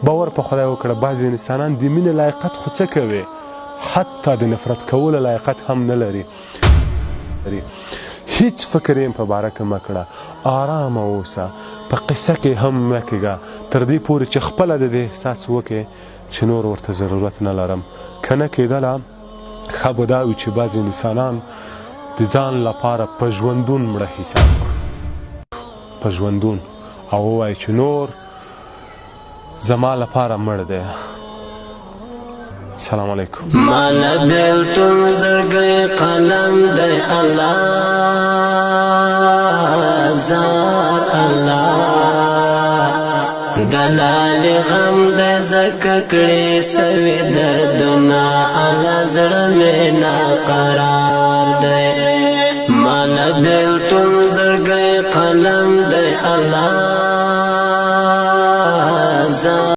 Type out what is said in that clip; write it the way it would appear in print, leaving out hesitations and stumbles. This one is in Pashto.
باور په خدای وکړه، بعضې انسانان د مینې لایقت خو څه کوي، حتی د نفرت کولو لایقت هم نه لري. هیڅ فکر یې په باره کې مه کړه، آرامه اوسه، په قصه کې هم مه کېږه، تر دې پورې چې خپله د دې احساس وکړې چې نور ورته ضرورت نه لرم. که نه کېدله، ښه به دا وي چې بعضې انسانان د ځان لپاره په ژوندون مړه حساب کړو، په ژوندون، او ووایي چې نور زما لپاره مړ دی. سلام علیکم. مال بیلتون زړګی قلم دی الله زار الله دلال غم د زک کړي سوي دردونه الله زړه مې ناقرار دی. مال بیلتون زړګی قلم دی الله زار.